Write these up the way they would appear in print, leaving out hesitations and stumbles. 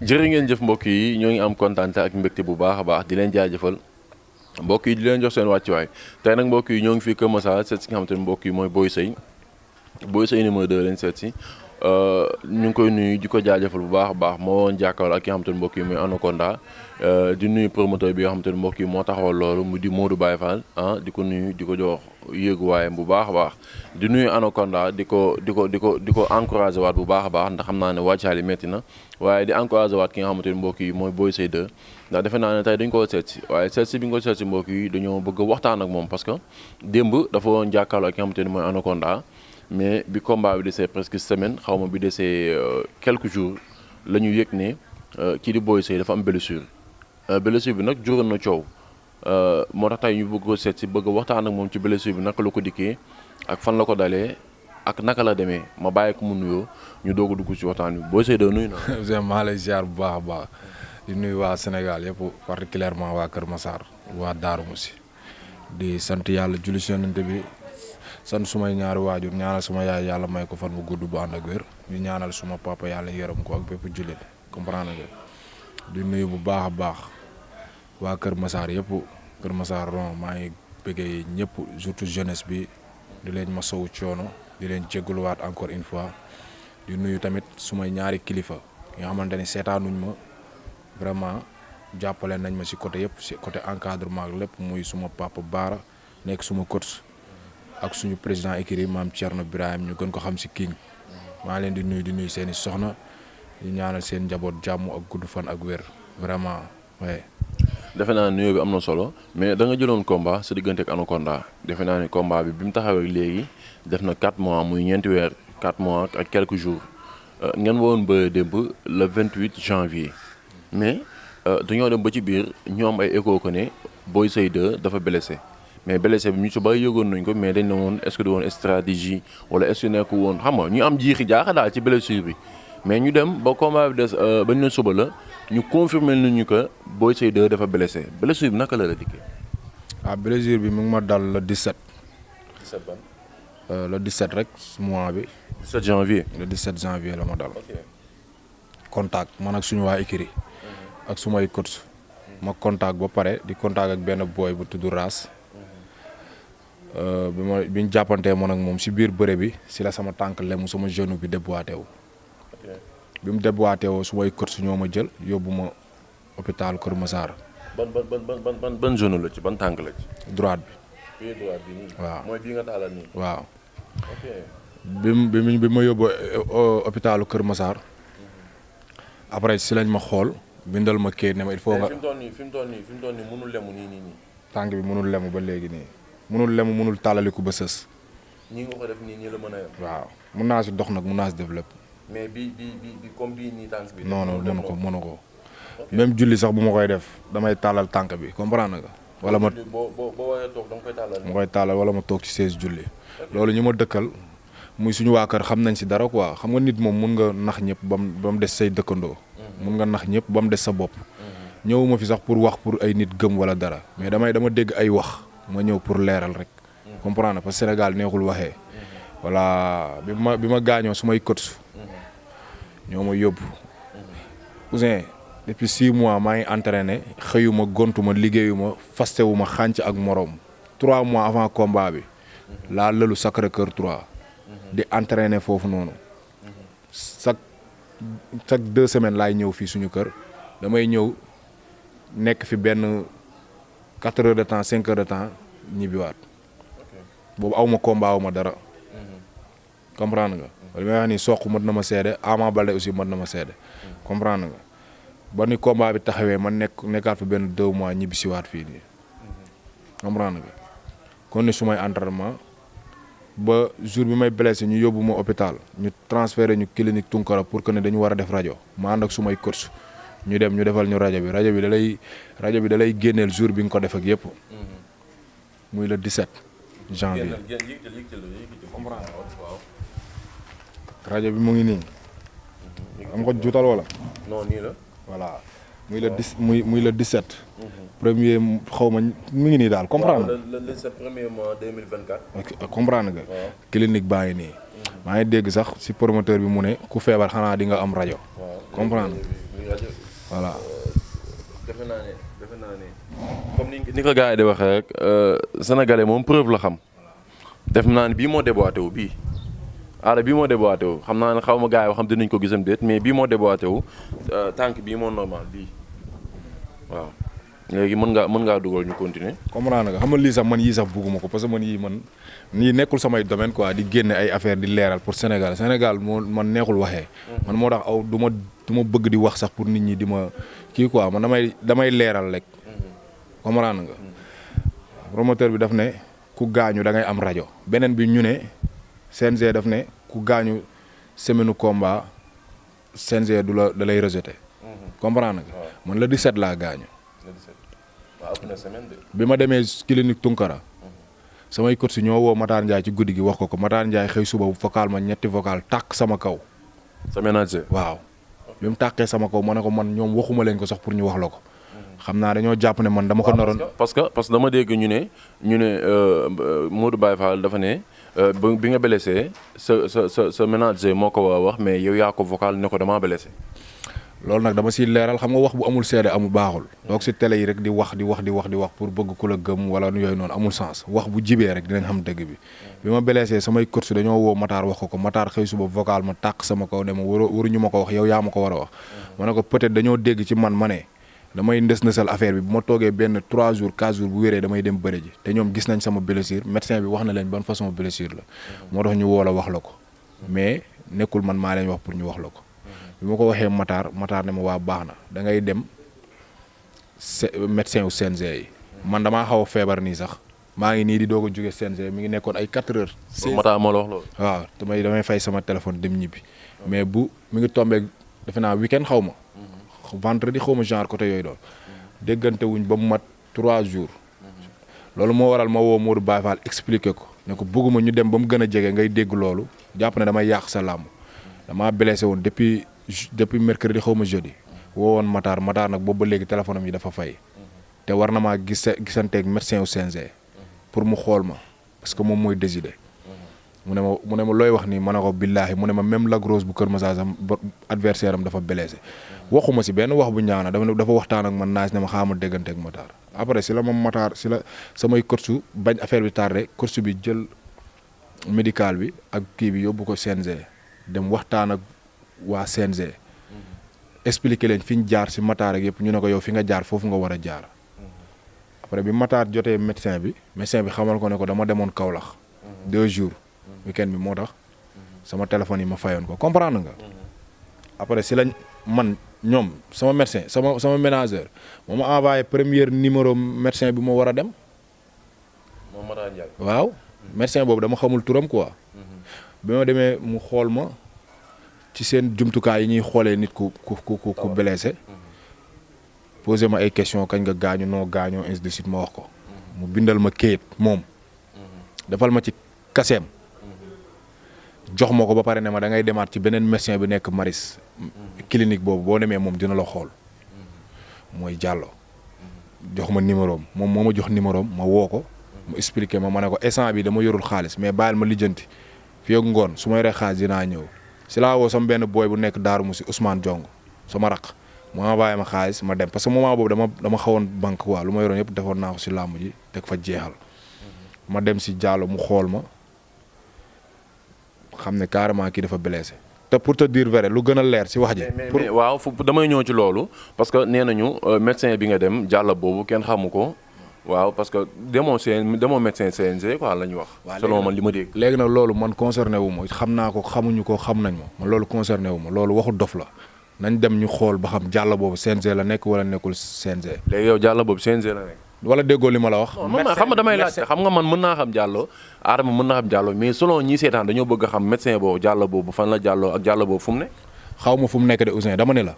jërë ngeen jëf mbokk yi ñoo ngi am kontaan ak mbégte bu baax a baax di leen jaajëfal mbokk yi di leen jox seen wàccuwaay tey nag mbokk yi ñoo ngi fii Kër Massar seet si nga xamante ne mbokk yi mooy Boy Seye numéro 2 leen seet si ñu ngi koy nuyu di ko jaajëfal bu baax a baax moo woon jàkkaarloo ak ki nga xamante ne mbokk yi mooy Anaconda di nuyu promoteur bi nga xamante ne mbokk yi moo taxawal loolu mu di Modou Baye Fall di ko nuyu di ko jox yéeguwaayam bu baax a baax di nuyu Anaconda di ko encouragé waat bu baax a baax ndax xam naa ne wàccaali métti na waaye di encouragé waat ki nga xamante ne mbokk yi mooy Boy Seye 2 ndax defe naa ne tey dañ koo seet si waaye seet si bi nga ko seet si mbokk yi dañoo bëgg waxtaan ak moom parce que démb dafa woon jàkkaarloo ak ki nga xamante ne mooy Anaconda mais bi combat bi desee presque semaine xaw ma bi desee quelques jours la ñu yëg ne kii di Boy Seye dafa am blessure bi nag juróon na coow moo tax tey ñu bëgg ko seet si bëgg waxtaan ak moom ci blessure bi naka la ko dikkee ak fan la ko dalee ak naka la demee ma bàyyi ko mu nuyoo ñu doog a dugg ci waxtaan bi Boy Seye de nuyu na. maa lay ziar bu baax a baax di nuyu waa Sénégal yëpp particulièrement waa Kër Massar waa Darou Moussi di sant yàlla julli si Yonent bi sant sumay ñaari waajur ñaanal suma yaay yàlla may ko fan bu gudd bu ànd ak wér ñu ñaanal suma papa yàlla yërëm ko ak bépp jullit comprendre nga di nuyu bu baax a baax waa Kër Massar yëpp Kër Massar ron maa ngi bëggee ñëpp surtout jeunesse bi di leen masawu coono di leen jégaluwaat encore une fois di nuyu tamit sumay ñaari kilifa nga xamante ni seetaanuñ ma vraiment jàppale nañ ma si côté yëpp si côté encadrement ak lépp muy suma papa Baara nekk suma coach ak suñu président écurie maam Thierno Birahim ñu gën ko xam si King maa leen di nuyu seeni soxna di ñaanal seen njaboot jàmm ak gudd fan ak wér vraiment waaye. defe naa nuyoo bi am na solo mais da nga jëloon combat sa diggante ak Anaconda defe naa ni combat bi mu taxawee léegi def na 4 mois muy ñeenti weer 4 mois ak quelques jours ngeen woon ba démb le 28 janvier mais dañoo dem ba ci biir ñu am ay écho ko ne Boy Seye 2 dafa blessé. mais blessé bi ñu si bàyyi yëgoon nañ ko mais dañ ne woon est-ce que du woon stratégie wala est-ce que nekku woon xam nga ñu am jiixi jaaxa daal ci blessure bi mais ñu dem ba combat bi des ba ñu ne suba la ñu confirmer nañu que Boy Seye 2 dafa blessé blessure bi naka la dikkee. blessure bi mu ngi ma dal le 17. 17 ban. le 17 rek mois bi. 17 janvier. le 17 janvier la ma dal. contact man ak suñu waa écurie ak sumay coach ma contact ba pare di contact ak benn boy bu tudd Raas. bi ñu jàppantee man ak moom si biir bëre bi si la sama tànk lemu sama genou bi déboîté wu. bi mu déboîté woo su may coach ñoo ma jël yóbbu ma hôpital Kër Massar. ban genou la ci ban tànk la ci. droite bi. pied droite bi nii. waaw mooy bii nga taalal nii. waaw. ok. bi ma yóbbu hôpitalu Kër Massar. après si lañ ma xool bindal ma kayit ne ma il faut nga. fi mu toll nii mënul lemu nii. tànk bi mënul lemu ba léegi nii. mënul lemu mënul tàllaliku ba sës. ñi nga ko def nii la mën a yem. waaw mun naa si dox nag mun naa si def lépp. mais bi comme bii nii tànk bi. non mënu ko. même julli sax bu ma koy def damay tàllal tànk bi comprendre nga. wala ma boo waree toog da nga koy tàllal. ma koy tàllal wala ma toog ci 16 julli. loolu ñu ma dëkkal muy suñu waa kër xam nañ si dara quoi xam nga nit moom mun nga nax ñëpp ba mu des say dëkkandoo. mun nga nax ñëpp ba mu des sa bopp. ñëwuma fi sax pour wax pour ay nit gëm wala dara mais dama dégg ay wax. ma ñëw pour leeral rek comprendre parce que Sénégal neexul waxee voilà bi ma gaañoo su may coach ñoo ma yóbbu Ouzin depuis 6 mois maa ngi entraîné xëyuma gontuma liggéeyuma fastewuma xànc ak moroom 3 mois avant combat bi laa lëlu Sacré-Cœur 3 di entraîné foofu noonu chaque 2 semaines laay ñëw fii suñu kër damay ñëw nekk fi benn 4 heures de temps 5 heures de temps ñibbiwaat boobu aw ma combat aw ma dara comprendre nga. li may wax ni Sokh mën na ma seede Ama Baldé aussi mën na ma seede comprendre nga ba ni combat bi taxawee ma nekkaat fa benn 2 mois ñibbisiwaat fii nii comprendre nga kon ni su may entraînement ba jour bi may blessé ñu yóbbu ma hôpital ñu transféré ñu clinique Tunkara pour que ne dañu war a def rajo ma ànd ak su may coach ñu dem ñu defal ñu rajo bi da lay génneel jour bi nga ko def ak yëpp muy le 17 janvier. rajo bi mu ngi nii. am ko juutal wala. non nii la. voilà muy le 17. premier xaw ma mu ngi nii daal comprendre nga. le 17 premier mois 2024. ok comprendre nga. clinique baa ngi nii. maa ngi dégg sax si promoteur bi mu ne ku feebar xanaa di nga am rajo. comprendre voilà. defe naa ne comme ni ko gars yi di waxee rek sénégalais moom preuve la xam. def naa ne bii moo déboîté wu bii aada bii moo déboîté wu xam naa ne xaw ma gars yi xam dinañ ko gisam déet mais bii moo déboîté wu tànk bii moo normal bii waaw. léegi mën ngaa dugal ñu continuer. comprendre nga xam nga lii sax man yii sax bugguma ko parce que man yii man nii nekkul samay domaine quoi di génne ay affaire di leeral pour Sénégal moo man neexul waxee. man moo tax aw du ma bëgg di wax sax pour nit ñi di ma kii quoi man damay leeral rek. comprendre nga. promoteur bi daf ne ku gaañu da ngay am rajo beneen bi ñu ne CNG daf ne ku gaañu semaine combat CNG da lay rejeté. comprendre nga man le 17 laa gaañu. waaw ëpp na semaine de. bi ma demee clinique Tunkara samay coach si ñoo woo Matar Ndiaye ci guddi gi wax ko Matar Ndiaye xëy suba vocal ma ñetti vocal tàkk sama kaw. sa ménager. waaw bi mu tàkkee sama kaw ma ne ko man ñoom waxuma leen ko sax pour ñu wax la ko. xam naa dañoo jàpp ne man dama ko naroon. parce que dama dégg ñu ne Modou Baye Fall dafa ne bi nga blessé sa ménager moo ko wax mais yow yaa ko vocal ne ko damaa blessé. loolu nag dama siy leeral xam nga wax bu amul seede amul baaxul donc si télé yi rek di wax pour bëgg ku la gëm wala yooyu noonu amul sens wax bu jibee rek dinañ xam dëgg bi. bi ma blessé samay coach dañoo woo Matar wax ko Matar xëy suba vocal ma tàq sama kaw ne ma waruñu ma ko wax yow yaa ma ko war a wax. ma ne ko peut-être dañoo dégg ci man ma ne damay ndës-ndësal affaire bi bu ma toogee benn 3 jours 4 jours bu wéree damay dem bëre ji te ñoom gis nañ sama blessure médecin bi wax na leen ban façon blessure la. moo tax ñu woo la wax la ko mais nekkul man maa leen wax pour ñu wax la ko. bi ma ko waxee Matar ne ma waa baax na da ngay dem médecin wu CNG yi man damaa xaw a feebar nii sax maa ngi nii di doog a jóge CNG mi ngi nekkoon ay 4 heures. Matar moo la wax loolu. waaw damay fay sama téléphone dem ñibbi mais mi ngi tombé defe naa weekend xaw ma. vendredi xaw ma genre côté yooyu doon. déggante wuñ ba mu mat 3 jours. loolu moo waral ma woo Modou Baye Fall expliqué ko ne ko bëgguma ñu dem ba mu gën a jege ngay dégg loolu jàpp ne damay yàq sa làmb damaa blessé woon depuis mercredi xaw ma jeudi woo woon Matar nag boobu ba léegi téléphone am yi dafa fay te war na maa gisanteeg médecin wu CNG pour mu xool ma parce que moom mooy décider mu ne ma looy wax nii ma ne ko billaahi mu ne ma même Lac Rose bu Kër Massar am adversaire am dafa blessé waxuma si benn wax bu ñaaw na dafa waxtaan ak man naaj ne ma xaama dégganteeg Matar après si la moom Matar si la samay coach bañ affaire bi tardé coach bi jël médical bi ak kii bi yóbbu ko CNG dem waxtaan ak waa CNG expliqué leen fi ñu jaar si Matar ak yëpp ñu ne ko yow fi nga jaar foofu nga war a jaar après bi Matar jotee médecin bi xamal ko ne ko dama demoon Kaolack 2 jours weekend bi moo tax sama téléphone yi ma fayoon ko comprendre nga après si lañ man ñoom sama médecin sama ménageur moo ma envoyé premier numéro médecin bi ma war a dem waaw médecin boobu dama xamul turam quoi bi ma demee mu xool ma ci seen jumtukaay yi ñuy xoolee nit ku blessé posé ma ay question kañ nga gaañu noo gaañoo ainsi de suite ma wax ko mu bindal ma kayit moom defal ma ci kaseem jox ma ko ba pare ne ma da ngay demaat ci beneen médecin bi nekk Maris clinique boobu boo demee moom dina la xool mooy Diallo jox ma numéro am moom moo ma jox numéro am ma woo ko mu expliqué ma ne ko instant bi dama yorul xaalis mais bàyyil ma lijjanti fii ak ngoon su ma yoree xaalis dinaa ñëw si laa woo sama benn booy bu nekk Daaru Musi Ousmane Jong sama raq mu envoyé ma xaalis ma dem parce que moment boobu dama xawoon banque quoi lu ma yoroon yëpp defoon naa ko si làmb ji teg fa jeexal ma dem si Diallo mu xool ma xam ne carrément kii dafa blessé te pour te dire vrai lu gën a leer si wax ji. mais waaw damay ñëw ci loolu parce que nee nañu médecin bi nga dem Diallo boobu kenn xamu ko waaw parce que demoo médecin CNG quoi la ñu wax. selon man li ma dégg. léegi nag loolu man concerné wu ma xam naa ko xamuñu ko xam nañ ma man loolu concerné wu ma loolu waxu dof la nañ dem ñu xool ba xam Diallo boobu CNG la nekk wala nekkul CNG. léegi yow Diallo boobu CNG la nekk. wala déggoo li ma la wax. xam nga damay laajte xam nga man mën naa xam Diallo Adama mën naa xam Diallo mais selon ñi seetaan dañoo bëgg a xam médecin boobu Diallo boobu fan la Diallo ak Diallo boobu fu mu ne. xaw ma fu mu nekk de Ouzin dama ne la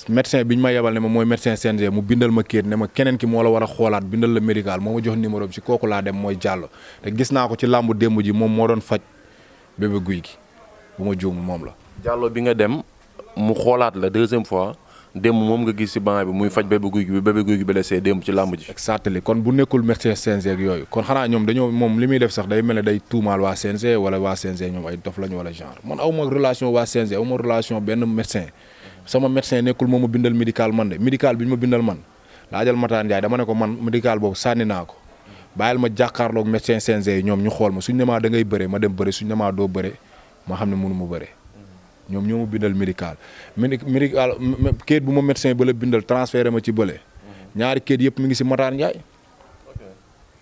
médecin bi ñu ma yebal ne ma mooy médecin CNG mu bindal ma kayit ne ma keneen ki moo la war a xoolaat bindal la médical moo ma jox numéro bi si kooku laa dem mooy Diallo te gis naa ko ci làmbu démb ji moom moo doon faj bébé guy gi bu ma juum moom la. Diallo bi nga dem mu xoolaat la deuxième fois démb moom nga gis si banc bi muy faj Bébé Gouy Gui bi Bébé Gouy Gui blessé démb ci làmb ji. exactement kon bu nekkul médecin CNG ak yooyu kon xanaa ñoom dañoo moom li muy def sax day mel ne day tuumaal waa CNG wala waa CNG ñoom ay dof lañu wala genre man aw ma relation waa CNG aw ma relation benn médecin sama médecin nekkul moo ma bindal médical man de médical bi ñu ma bindal man laajal Matar Ndiaye dama ne ko man médical boobu sànni naa ko bàyyil ma jàkkaarloog médecin CNG yi ñoom ñu xool ma suñ ne maa da ngay bëre ma dem bëre suñ ne maa doo bëre ma xam ne mënu ma bëre ñoom ñoo ma bindal médical kayit bu ma médecin ba la bindal transféré ma ci bële ñaari kayit yëpp mi ngi si Matar Ndiaye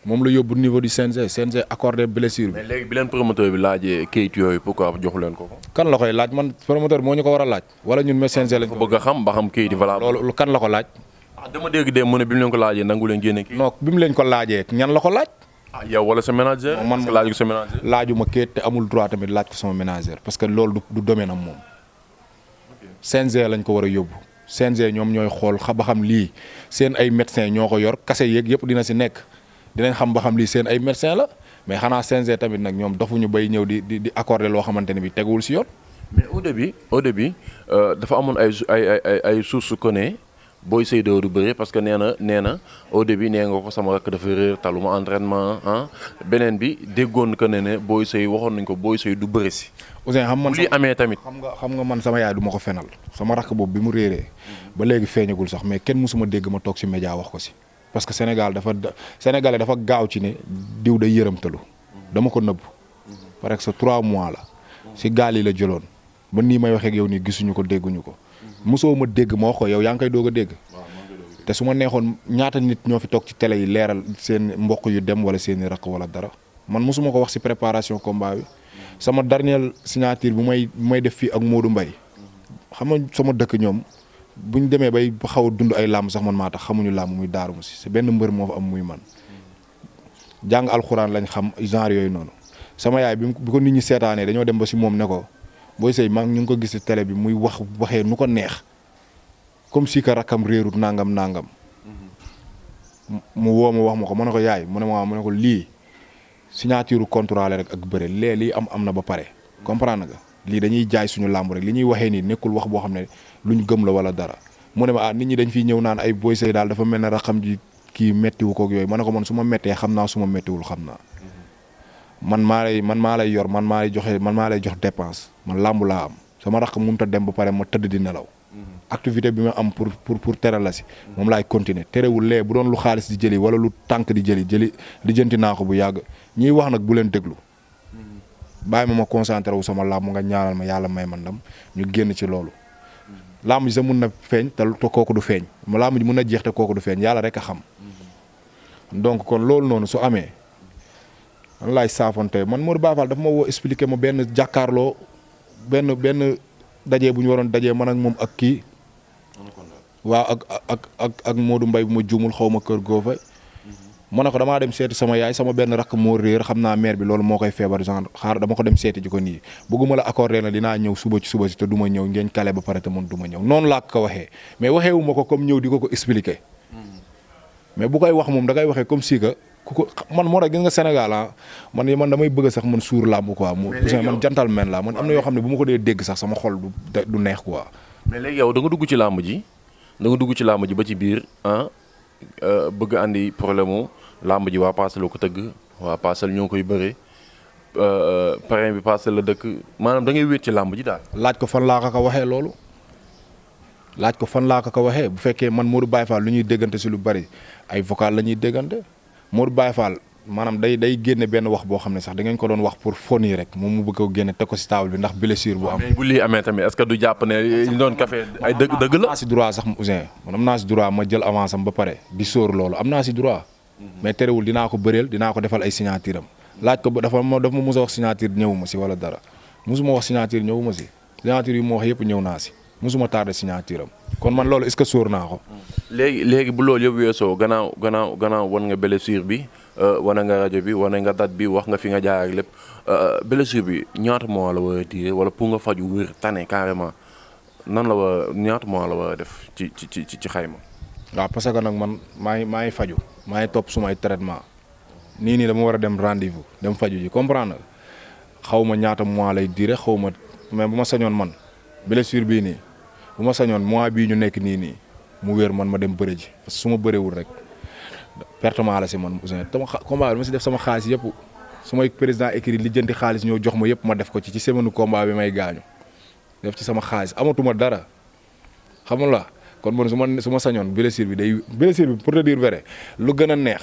moom la yóbbu niveau du CNG accordé blessure bi. mais léegi bi leen promoteur bi laajee kayit yooyu pourquoi joxu leen ko. kan la koy laaj man promoteur moo ñu ko war a laaj wala ñun CNG lañ ko bëgg a xam ba xam kayit yi voilà. loolu kan la ko laaj. dama dégg de mu ne bi mu leen ko laajee nangu leen génne kii. non bi mu leen ko laajee ñan la ko laaj. yow wala sa manager. man laaj ko sa manager. laajuma kayit te amul droit tamit laaj ko sama manager parce que loolu du domaine am moom. CNG lañ ko war a yóbbu CNG ñoom ñooy xool ba xam lii seen ay médecin ñoo ko yor kase yeeg yëpp dina si nekk dinañ xam ba xam lii seen ay médecin la mais xanaa CNG tamit nag ñoom dofuñu bay ñëw di accorder loo xamante ne bi teguwul si yoon. mais au début dafa amoon ay sources ko ne Boy Seye du bëri parce que nee na au début nee nga ko sama rakk dafa réer taluma entraînement beneen bi déggoon que ne Boy Seye waxoon nañ ko Boy Seye du bëri si. Ousseyn xam man li amee tamit. xam nga man sama yaay du ma ko fenal sama rakk boobu bi mu réeree ba léegi feeñagul sax mais kenn mësuma dégg ma toog si média wax ko si. parce que Sénégalais dafa gaaw ci ne diw day yërëmtalu dama ko nëbb parce que 3 mois la si gaal yi la jëloon ba nii may waxee ak yow nii gisuñu ko dégguñu ko mosoo ma dégg ma wax ko yow yaa ngi koy doog a dégg te su ma neexoon ñaata nit ñoo fi toog ci télé yi leeral seen mbokk yu dem wala seen i rakk wala dara man mosuma ko wax si préparation combat bi sama dernière signature bu may def fii ak Modou Mbaye xam nga sama dëkk ñoom buñ demee bay xaw a dund ay làmb sax man maa tax xamuñu làmb muy Daaru Musi c'est benn mbër moo fa am muy man jàng alxuraan lañ xam genre yooyu noonu sama yaay bi ko nit ñi seetaanee dañoo dem ba si moom ne ko Boy Seye maa ñu ngi ko gis ci télé bi muy waxee nu ko neex comme si que rakkam réerut nangam mu woo ma wax ma ko ma ne ko yaay mu ne ma ko lii signature contrat la rek ak bëre lii am na ba pare comprendre nga lii dañuy jaay suñu làmb rek li ñuy waxee nii nekkul wax boo xam ne luñ gëm la wala dara mu ne ma nit ñi dañ fiy ñëw naan ay Boy Seye daal dafa mel ne rakkam ji kii méttiwu koog yooyu ma ne ko man su ma méttee xam naa su ma méttiwul xam naa man maa lay yor man maa lay jox dépense man làmb laa am sama rakk mënut a dem ba pare ma tëdd di nelaw activité bi ma am pour teral la si moom laay continuer terewul lee bu doon lu xaalis di jëli wala lu tànk di jëli lijjanti naa ko bu yàgg ñiy wax nag bu leen déglu bàyyi ma concentré wu sama làmb nga ñaanal ma yàlla may ma ndam ñu génn ci loolu làmb ji sa mun na feeñ te kooku du feeñ làmb ji mun na jeex te kooku du feeñ yàlla rek a xam donc kon loolu noonu su amee man laay saafonte man Modou Baye Fall dafa ma woo expliqué ma benn jàkkaarloo benn dajee bu ñu waroon dajee man ak moom ak kii waaw ak Modou Mbaye bu ma juumul xaw ma kër goofa ma ne ko damaa dem seeti sama yaay sama benn rakk moo réer xam naa mère bi loolu moo koy feebar genre xaar dama ko dem seeti ji ko nii bëgguma la accordé na dinaa ñëw suba si te du ma ñëw ngeen kale ba pare te man du ma ñëw noonu laa ko waxee mais waxee wu ma ko comme ñëw di ko expliqué mais bu koy wax moom da koy waxee comme si que man moo tax gis nga Sénégal man damay bëgg sax man suur làmb quoi man gentleman la man am na yoo xam ne bu ma ko dee dégg sax sama xol du neex quoi. mais léegi yow da nga dugg ci làmb ji ba ci biir bëgg andi problème mu làmb ji waa Parcelles ko tëgg waa Parcelles ñoo koy bëree parrain bi Parcelles la dëkk maanaam da ngay wéet ci làmb ji daal. laaj ko fan laa ko waxee loolu bu fekkee man Modou Baye Fall lu ñuy déggante si lu bari ay vocal la ñuy déggante Modou Baye Fall maanaam day génne benn wax boo xam ne sax da ngeen ko doon wax pour foni rek moom mu bëgg ko génne teg ko si table bi ndax blessure bu am. mais bu lii amee tamit est-ce que du jàpp ne ñu doon café ay dëgg la. am naa si droit sax Ouzin man am naa si droit ma jël avance am ba pare di sóor loolu am naa si droit. mais terewul dinaa ko bëreel dinaa ko defal ay signature am laaj ko dafa ma mos a wax signature ñëwuma si wala dara mosuma wax signature ñëwuma si signature yi ma wax yëpp ñëw naa si mosuma tardé signature am kon man loolu est-ce que sóor naa ko. léegi bu loolu yëpp weesoo gannaaw wan nga blessure bi wane nga rajo bi wane nga date bi wax nga fi nga jaar ak lépp blessure bi ñaata mois la war a diire wala pour nga faju wér tane carrément nan la war ñaata mois la war a def ci xayma. waaw parce que nag man maa ngi faju maa ngi topp sumay traitement nii dama war a dem rendez-vous dem faju ji comprendre xaw ma ñaata mois lay diire xaw ma mais bu ma sañoon man blessure bii nii bu ma sañoon mois bii ñu nekk nii mu wér man ma dem bëre ji parce que su ma bëreewul rek pertement la si man Ouzin combat bi ma si def sama xaalis yëpp su may président écrit lijjanti xaalis ñëw jox ma yëpp ma def ko ci semaine combat bi may gaañu def ci sama xaalis amatuma dara xam nga kon man su ma sañoon blessure bi pour te dire vrai lu gën a neex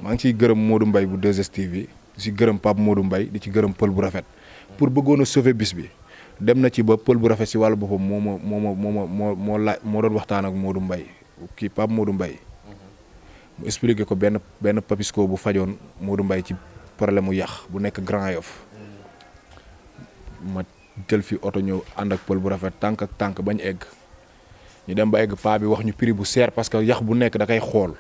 maa ngi ciy gërëm Modou Mbaye bu 2STV di ci gërëm Pape Modou Mbaye di ci gërëm pël bu rafet pour bëggoon a sauver bis bi dem na ci ba pël bu rafet si wàllu boppam moo doon waxtaan ak Modou Mbaye kii Pape Modou Mbaye mu expliqué ko benn papisco bu fajoon Modou Mbaye ci problème mu yàq bu nekk Grand Yoff ma jël fi oto ñëw ànd ak pël bu rafet tànk ak tànk bañ egg ñu dem ba egg paa bi wax ñu prix bu seer parce que yax bu nekk da koy xool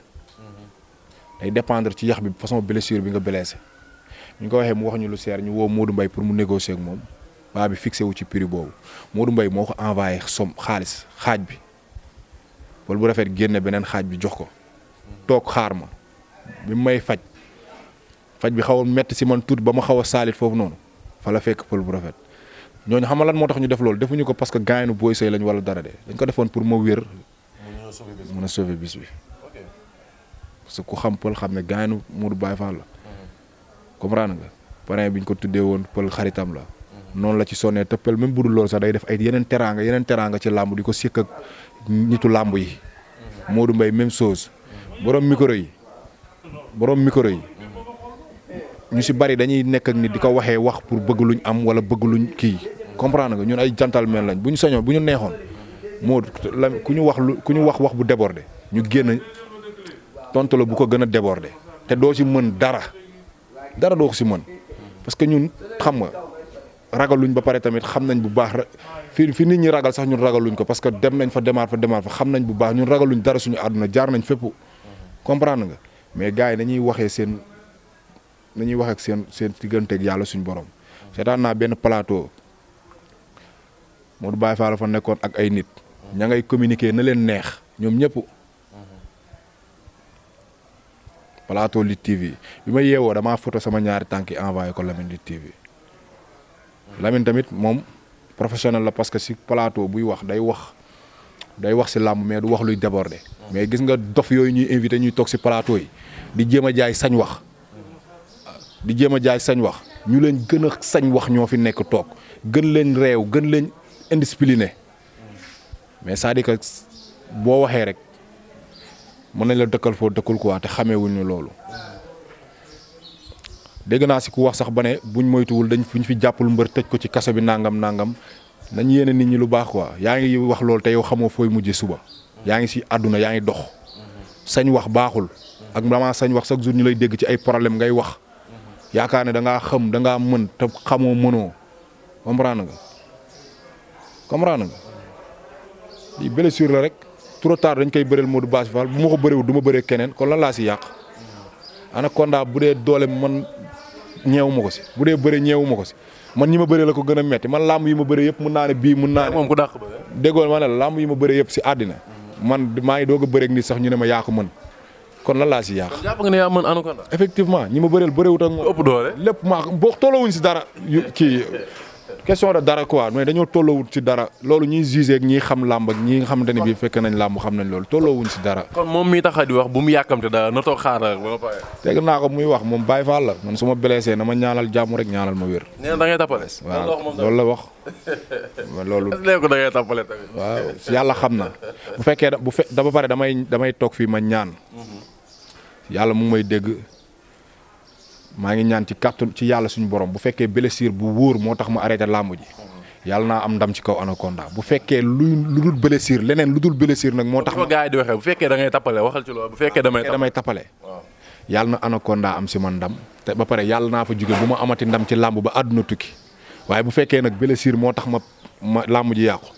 day dépendre ci yax bi façon blessure bi nga blessé ñu ko waxee mu wax ñu lu seer ñu woo Modou Mbaye pour mu négocier ak moom paa bi fixé wu ci prix boobu Modou Mbaye moo ko envoyé xaalis xaaj bi pël bu rafet génne beneen xaaj bi jox ko toog xaar ma bi may faj bi xaw a metti si man tuuti ba ma xaw a saalit foofu noonu fa la fekk pël bu rafet ñooñu xam nga lan moo tax ñu def loolu defuñu ko parce que gaañu Boy Seye lañ wala dara de dañ ko defoon pour ma wér mën a sauver bis bi parce que ku xam pël xam ne gaañu Modou Baye Fall la comprendre nga parrain bi ñu ko tuddee woon pël xaritam la noonu la ci sonnee te pël même bu dul loolu sax day def ay yeneen teraanga ci làmb di ko sikk ak nitu làmb yi Modou Mbaye même chose borom micro yi ñu si bari dañuy nekk ak nit di ko waxee wax pour bëgg luñ am wala bëgg luñ kii comprendre nga ñun ay gentleman lañ bu ñu sañoon bu ñu neexoon moo la ku ñu wax bu débordé ñu génn tontu la bu ko gën a débordé te doo si mën dara doo ko si mën parce que ñun xam nga ragaluñ ba pare tamit xam nañ bu baax fi nit ñi ragal sax ñun ragaluñ ko parce que dem nañ fa demaat fa xam nañ bu baax ñun ragaluñ dara suñu àdduna jaar nañ fépp comprendre nga mais gars yi dañuy wax ak seen digganteeg yàlla suñu borom seetaan naa benn plateau Modou Baye Fall fa nekkoon ak ay nit ña ngay communiquer na leen neex ñoom ñëpp plateau Lutte TV bi ma yeewoo damaa photo sama ñaari tànk yi envoyé ko Lamine Lutte TV Lamine tamit moom professionnel la parce que si plateau buy wax day wax si làmb mais du wax luy déborder mais gis nga dof yooyu ñuy invité ñuy toog si plateau yi di jéem a jaay sañ wax ñu leen gën a sañ wax ñoo fi nekk toog gën leen réew gën leen indiscipliné mais c'est-à-dire que boo waxee rek mën nañ la dëkkal foo dëkkul quoi te xameewuñu loolu dégg naa si ku wax sax ba ne buñ moytuwul fuñ fi jàppul mbër tëj ko ci kaso bi nangam nañ yéene nit ñi lu baax quoi yaa ngi wax loolu te yow xamoo fooy mujjee suba yaa ngi si àdduna yaa ngi dox sañ wax baaxul ak vraiment sañ wax chaque jour ñu lay dégg ci ay problème ngay wax yaakaar ne da ngaa xam da ngaa mën te xamoo mënoo comprendre nga lii blessure la rek trop tard dañ koy bëreel Modou Baye Fall bu ma ko bëreewul du ma bëree keneen kon lan laa si yàq Anaconda bu dee doole man ñeewu ma ko si bu dee bëre ñeewu ma ko si man ñi ma bëree la ko gën a metti man làmb yi ma bëree yëpp mun naa ne bii mun naa ne moom ku dàq bëre déggoon ma ne la làmb yi ma bëree yëpp si àddina man maa ngi doog a bëreeg nit sax ñu ne ma yaa ko mën kon lan laa si yàq. kon jàpp nga ne yaa mën Anaconda. effectivement ñi ma bëreel bëreewut ak moom. ëpp doole lépp maa boo tollowuñ si dara kii question de dara quoi mais dañoo tollowut si dara loolu ñuy jugé ak ñiy xam làmb ak ñi nga xamante ne bii fekk nañ làmb xam nañ loolu tollowuñ si dara. kon moom mii tax di wax bu mu yàkkamte dara na toog xaar rek ba pare. teg naa ko muy wax moom Baye Fall la man su ma blessé na ma ñaanal jàmm rek ñaanal ma wér. nee na da ngay tappale. waaw loolu la wax. loolu léegi da ngay tappale tamit. waaw yàlla xam na bu fekkee da ba pare damay toog fii ma ñaan. yàlla mu ngi may dégg maa ngi ñaan ci kàttan ci yàlla suñu borom bu fekkee blessure bu wóor moo tax ma arrêté làmb ji yàlla naa am ndam ci kaw Anaconda bu fekkee lu dul blessure leneen lu dul blessure nag moo tax ma gars yi di waxee bu fekkee da ngay tappale waxal ci loolu bu fekkee damay tappale yàlla na Anaconda am si man ndam te ba pare yàlla naa fa jóge bu ma amati ndam ci làmb ba àdduna tukki waaye bu fekkee nag blessure moo tax ma làmb ji yàqu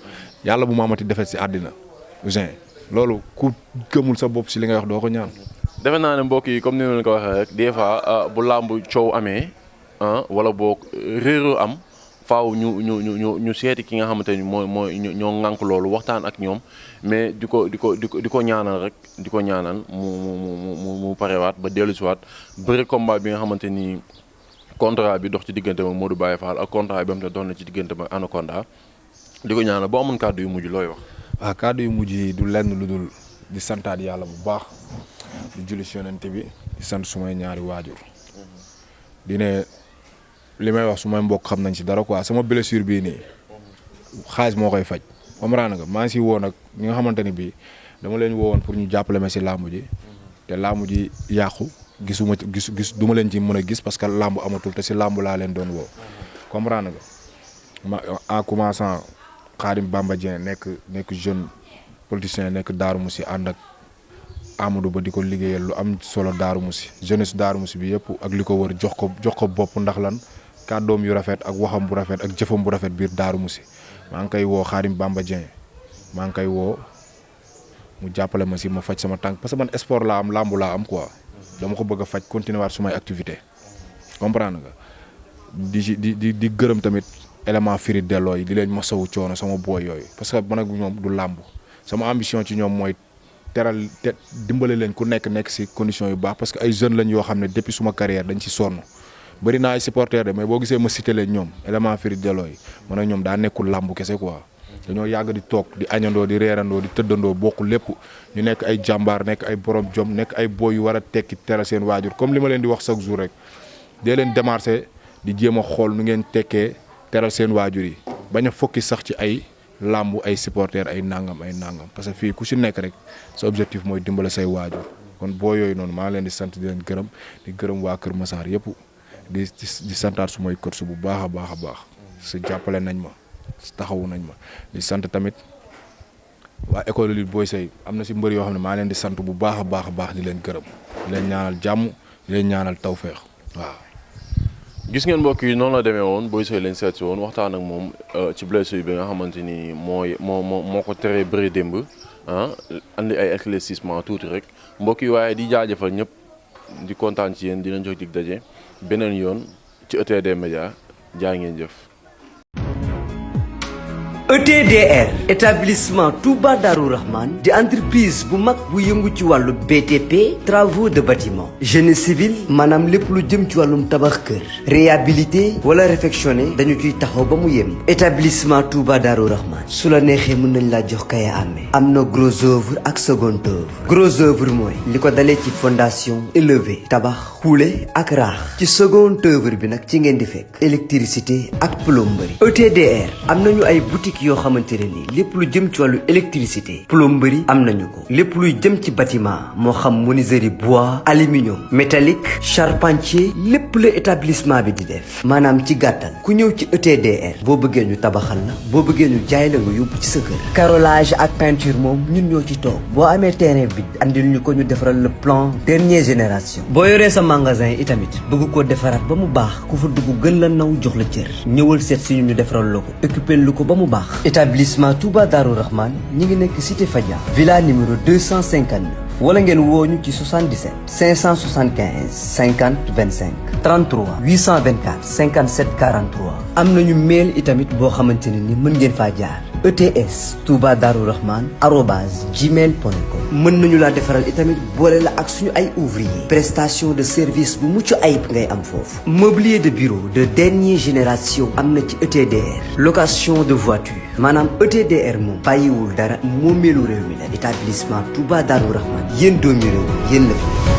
yàlla bu ma amati defet si àddina Ouzin loolu ku gëmul sa bopp si li ngay wax doo ko ñaan. defe naa ne mbokk yi comme ni ma leen ko waxee rek des fois bu làmb coow amee wala boog réeroo am faaw ñu seeti ki nga xamante ni mooy ñoo ŋànk loolu waxtaan ak ñoom mais di ko ñaanal rek di ko ñaanal mu parewaat ba dellusiwaat bëri combat bi nga xamante ni contrat bi dox ci diggante ma Modou Baye Fall ak contrat bi am te dox na ci diggante ma Anaconda di ko ñaanal boo amoon kàddu yu mujj looy wax. waaw kàddu yu mujj yi du lenn lu dul di santaat yàlla bu baax di julli si yonent bi di sant sumay ñaari waajur di ne li may wax sumay mbokk xam nañ si dara quoi sama blessure bii nii xaalis moo koy faj comprendre nga maa ngi si woo nag ñi nga xamante ni bii dama leen woowoon pour ñu jàppale ma si làmb ji te làmb ji yàqu gis du ma leen ci mën a gis parce que làmb amatul te si làmb laa leen doon woo comprendre nga ma en commençant Khadim Bamba Dieng nekk jeune politicien nekk Darou Moussi ànd ak Amadou Ba di ko liggéeyal lu am solo Darou Moussi jeunesse Darou Moussi bi yëpp ak li ko wër jox ko bopp ndax lan kàddoom yu rafet ak waxam bu rafet ak jëfam bu rafet biir Darou Moussi maa ngi koy woo Khadim Bamba Dieng maa ngi koy woo mu jàppale ma si ma faj sama tànk parce que man sport laa am làmbu laa am quoi dama ko bëgg a faj continuer waat sumay activité comprendre nga di gërëm tamit élément firi delloo yi di leen masawu coono sama booy yooyu parce que man ak ñoom du làmb sama ambition ci ñoom mooy dimbale leen ku nekk si condition yu baax parce que ay jeunes lañ yoo xam ne depuis suma carrière dañ ci sonn bëri naa ay supporters de mais boo gisee ma cité leen ñoom élément firi delloo yi man ak ñoom daa nekkul làmb kese quoi dañoo yàgg di toog di añandoo di reerandoo di tëddandoo bokk lépp ñu nekk ay jàmbaar nekk ay borom jom nekk ay boy yu war a tekki teral seen waajur comme li ma leen di wax chaque jour rek dee leen démarché di jéem a xool nu ngeen tekkee teral seen waajur yi bañ a fokki sax ci ay làmb ay supporters ay nangam parce que fii ku si nekk rek sa objectif mooy dimbale say waajur kon boo yooyu noonu maa ngi leen di sant di leen gërëm di gërëm waa Kër Massar yëpp di santaat su may coach bu baax a baax si jàppale nañ ma taxawu nañ ma di sant tamit waa école lutte Boy Seye am na si mbër yoo xam ne maa leen di sant bu baax a baax di leen gërëm di leen ñaanal jàmm di leen ñaanal tawféex waaw. gis ngeen mbokk yi noonu la demee woon Boy Seye leen seet si woon waxtaan ak moom ci blessure bi nga xamante ni moo ko teree bëri démb andi ay éclaircissement tuuti rek mbokk yi waaye di jaajëfal ñëpp di kontaan ci yéen dinañ jox dig daje beneen yoon ci ETD Média jaa ngeen jëf. ETDR établissement Touba Darou Rahman di entreprise bu mag bu yëngu ci wàllu BTP travaux de bâtiment génie civil maanaam lépp lu jëm ci wàllum tabax kër réhabilité wala réfectionné dañu ciy taxaw ba mu yem. établissement Touba Darou Rahman su la neexee mën nañ laa jox kaya amee am na gros œuvre ak second œuvre gros œuvre mooy li ko dalee ci fondation élevé tabax xuule ak raax ci second œuvre bi nag ci ngeen di fekk électricité ak plomberie. ETDR am nañu ay boutique yoo xamante ne nii lépp lu jëm ci wàllu électricité plomberie am nañu ko lépp luy jëm ci bâtiment moo xam menuiserie bois aluminium métallique charpentier lépp la établissement bi di def maanaam ci gàttal ku ñëw ci ETDR boo bëggee ñu tabaxal la boo bëggee ñu jaay la nga yóbbu ci sa kër. carrelage ak peinture moom ñun ñoo ci toog boo amee terrain bi andil ñu ko ñu defaral le plan dernière génération. boo yoree sa magasin itamit bëgg koo defaraat ba mu baax ku fa dugg gën la naw jox la cër ñëwal seet si ñu defaral la ko occupé lu ko ba mu baax. établissement Touba Darou Rahman ñi ngi nekk cité Fadia villa numéro 259 wala ngeen woo ñu ci 77 575 50 25 33 824 57 43 am nañu mail itamit boo xamante ne ni mën ngeen faa jaar ETS Touba Darou Rahman @gmail.com mën nañu laa defaral itamit boole la ak suñu ay ouvrier prestation de service bu mucc ayib ngay am foofu mobilier de bureau de dernière génération am na ci ETDR location de voiture maanaam ETDR moom bàyyiwul dara moomeelu réew mi la établissement Touba Darou Rahman yéen doomi réew yéen la fi